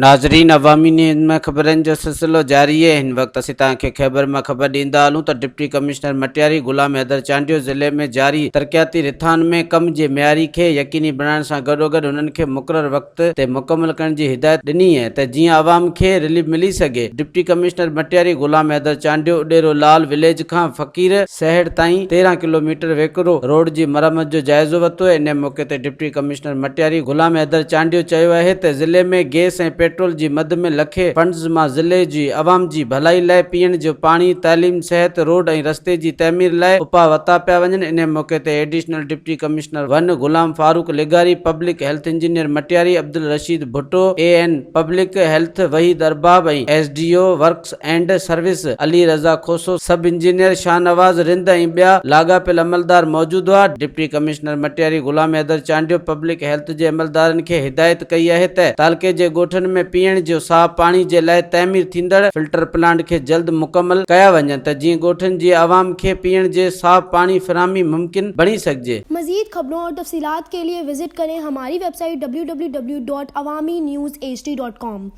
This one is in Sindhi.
ناظرين عوامي نيوز ۾ خبرن جو سلسلو جاري اهي هن وقت اسين توهان کي خيبر مان خبر ڏيندا هلون ته ڊپٽي ڪمشنر مٽياري غلام حيدر چانڊيو ضلعي ۾ جاري ترقياتي رٿائن ۾ ڪم جي معياري کي يقيني بڻائڻ سان گڏوگڏ انهن کي مقرر وقت تي مڪمل ڪرڻ جي هدايت ڏني اهي ته جيئن عوام کي رليف ملي سگهي ڊپٽي ڪمشنر مٽياري غلام حيدر چانڊيو اڏيرو لال وليج کان فقير سهڙ تائين 13 ڪلو ميٽر ويڪرو روڊ جي مرمت جو جائزو ورتو ان موقعي تي ڊپٽي ڪمشنر مٽياري غلام حيدر چانڊيو چيو آهي ته ضلعي ۾ گئس ۽ پيٽرول جي مد ۾ لکين فنڊز مان ضلعي جي عوام جي ڀلائي لاء پيئڻ جو پاڻي، تعليم، صحت، روڊ ۽ رستي جي تعمير لاء اپاء ورتا پيا وڃن ان موقعي تي ايڊيشنل ڊپٽي ڪمشنر ون غلام فاروق لغاري، public health engineer Matiari Abdul Rasheed Bhutto, A N public health Waheed Arbab ۽ S D O works and service Ali Raza Khoso, sub engineer Shahnawaz Rind ۽ ٻيا لاڳاپيل عملدار موجود هئا. Deputy commissioner Matiari Ghulam Haider Chandio public health جي عملدارن کي هدايت ڪئي آهي ته تعلقي جي ڳوٺن ۾ پيئڻ جو صاف پاڻي جي لاء تعمير ٿيندڙ فلٽر پلانٽ کي جلد مڪمل ڪيا وڃن ته جيئن ڳوٺن جي عوام کي پيئڻ جي صاف پاڻي فراهمي ممڪن بڻي سگهجي. مزيد خبرون اور تفصيلات کے لئے وزٽ ڪرين ھماري web site www.awamiNewsHD.com.